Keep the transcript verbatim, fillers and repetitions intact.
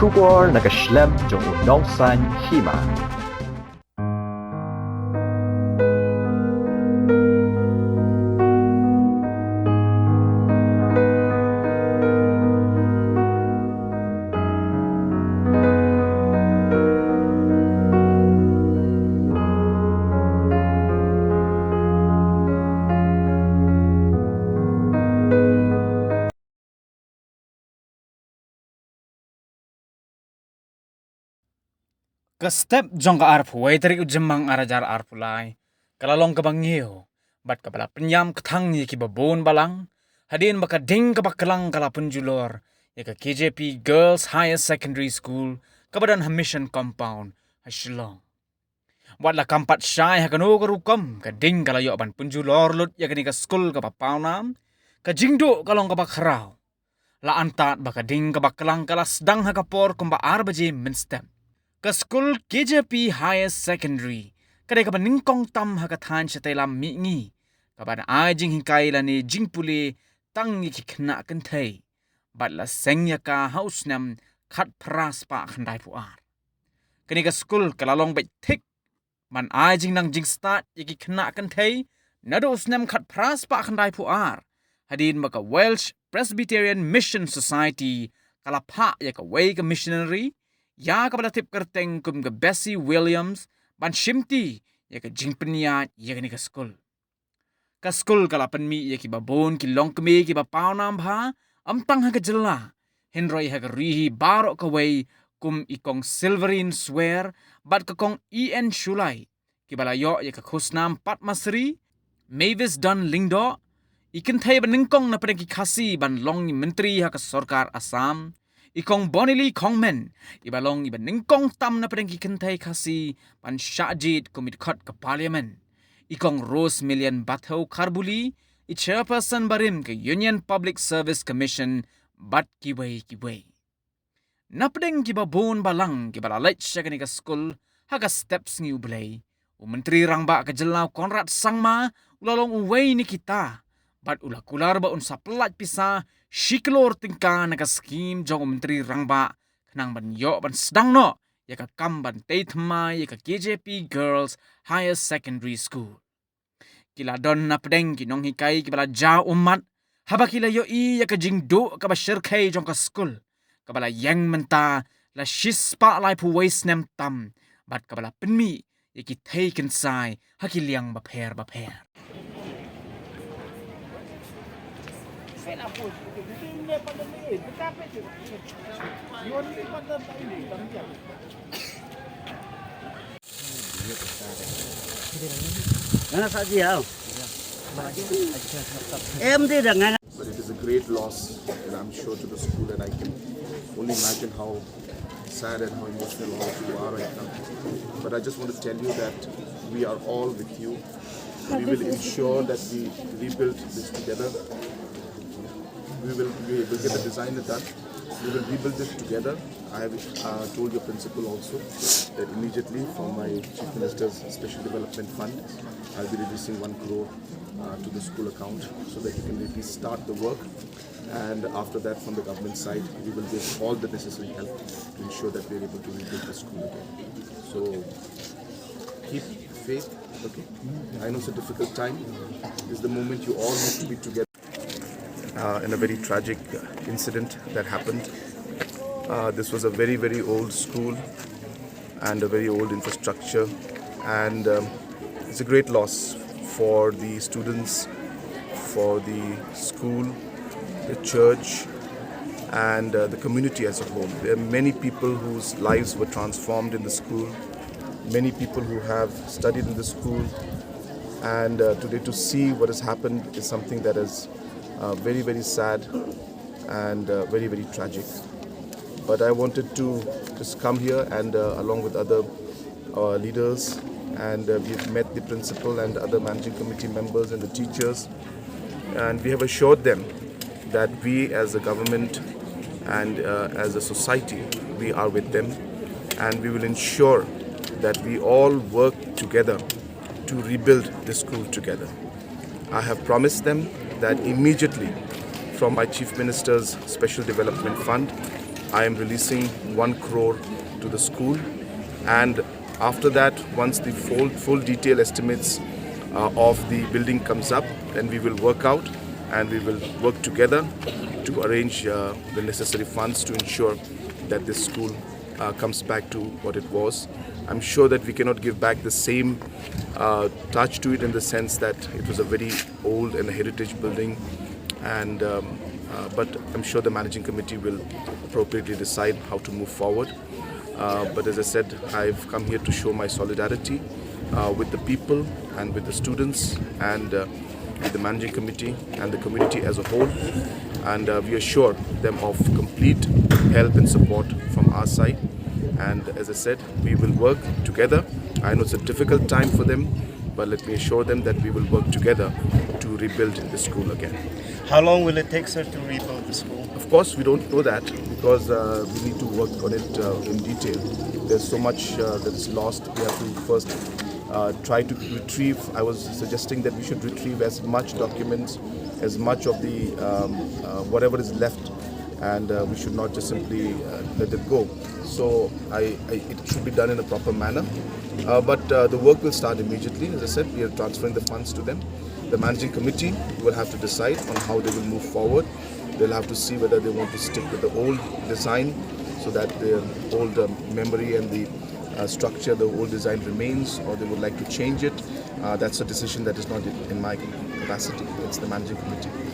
Khubor na ka shlem jong u nongsaiñ hima. Ka step jong ka arphew wei tarik u Jymmang ar hajar arphew lai ka la long kaba ngiew bad kaba la pynïam kthang ïa kiba bun balang, hadien ba ka ding kaba klang ka la pynjulor ïa ka K J P Girls Higher Secondary School kaba don ha Mission Compound ha Shillong. Wat la kam pat shai ha kano ka rukom, ka ding ka la ïoh ban pynjulor lut ïa kane ka skul kaba pawnam. Ka jingduh ka long kaba khraw. La antad ba ka ding kaba klang ka la sdang ha ka por kumba ar baje mynstep. Ka skul K J P Higher Secondary ka dei kaba nyngkong tam ha ka thaiñ shatei lam mihngi kaba ai jinghikai lane jingpule tang ïa ki khynnah kynthei bad la seng ïa ka ha u snem khatphra spah khyndaiphew ar. Kane ka skul ka la long beit thik ban ai jingnang jingstad ïa ki khynnah kynthei naduh u snem khatphra spah khyndaiphew ar, hadien ba ka Welsh Presbyterian Mission Society ka la phah ïa kawei ka missionary, ïa kaba la tip kyrteng kum ka Bessie Williams, ban shimti ïa ka jingpynïaid ïa kane ka skul. Ka skul ka la pynmih ïa kiba bun ki longkmie kiba pawnam bha, ym tang ha ka jylla, hynrei ha ka ri hi baroh kawei, kum i Kong Silverine Swer bad ka Kong E N Shullai, kiba la ïoh ïa ka khusnam Padma Shri, Mavis Don Lyngdoh, i kynthei ba nyngkong na pdeng ki Khasi ban long i Myntri ha ka Sorkar Assam, i Kong Bonili Kongmen, iba long iba nyngkong tam na pdeng ki kynthei Khasi ban shah jied kum i dkhot ka Parliament, i Kong Rosemillion Bathew Kharbuli, i Chairperson barim ka Union Public Service Commission bad kiwei kiwei. Na pdeng kiba bun balang kiba la leit sha kane ka skul ha ka step sngi U Blei, u Myntri Rangbah ka jylla u Conrad Sangma u la long uwei na kita bad u la kular ba un sa pyllait pisa shi klur tyngka na ka skhim jong u Myntri Rangbah khnang ban ïoh ban sdang noh ïa ka kam ban tei thymmai ïa ka K J P Girls Higher Secondary School. Ki la don na pdeng ki nonghikai kiba la jaw ummat haba ki la ïohi ïa ka jingduh kaba shyrkhei jong ka skul kaba la ïeng mynta la shispah laiphew wei snem tam bad kaba la pynmih ïa ki thei kynsai ha ki liang bapher bapher. Ngana sa ji hau. Em di da ngana. But it is a great loss, and I'm sure to the school, and I can only imagine how sad and how emotional all of you are right now. But I just want to tell you that we are all with you. We will ensure that we rebuild this together. We will, we will get the design done. We will rebuild it together. I have uh, told your principal also that immediately from my Chief Minister's Special Development Fund, I'll be releasing one crore uh, to the school account so that you can really start the work. And after that, from the government side, we will give all the necessary help to ensure that we are able to rebuild the school again. So keep faith, okay? I know it's a difficult time. It's the moment you all need to be together. Uh, in a very tragic uh, incident that happened. Uh, this was a very, very old school and a very old infrastructure, and um, it's a great loss for the students, for the school, the church, and uh, the community as a whole. There are many people whose lives were transformed in the school, many people who have studied in the school, and uh, today to see what has happened is something that is uh, very, very sad and uh, very, very tragic. But I wanted to just come here and, uh, along with other uh, leaders, and uh, we've met the principal and other managing committee members and the teachers, and we have assured them that we as a government and uh, as a society, we are with them, and we will ensure that we all work together to rebuild this school together. I have promised them that immediately from my Chief Minister's Special Development Fund, I am releasing one crore to the school, and after that, once the full, full detail estimates uh, of the building comes up, then we will work out and we will work together to arrange uh, the necessary funds to ensure that this school uh, comes back to what it was. I'm sure that we cannot give back the same uh, touch to it, in the sense that it was a very old and a heritage building, and um, uh, but I'm sure the managing committee will appropriately decide how to move forward. Uh, but as I said, I've come here to show my solidarity uh, with the people and with the students and uh, with the managing committee and the community as a whole. And uh, we assure them of complete help and support from our side. And as I said, we will work together. I know it's a difficult time for them, but let me assure them that we will work together to rebuild the school again. How long will it take, sir, to rebuild the school? Of course, we don't know that because uh, we need to work on it uh, in detail. There's so much uh, that is lost. We have to first uh, try to retrieve. I was suggesting that we should retrieve as much documents, as much of the um, uh, whatever is left, and uh, we should not just simply uh, let it go. So I, I, it should be done in a proper manner. Uh, but uh, the work will start immediately. As I said, we are transferring the funds to them. The managing committee will have to decide on how they will move forward. They'll have to see whether they want to stick with the old design so that the old um, memory and the uh, structure, the old design remains, or they would like to change it. Uh, that's a decision that is not in my capacity. It's the managing committee.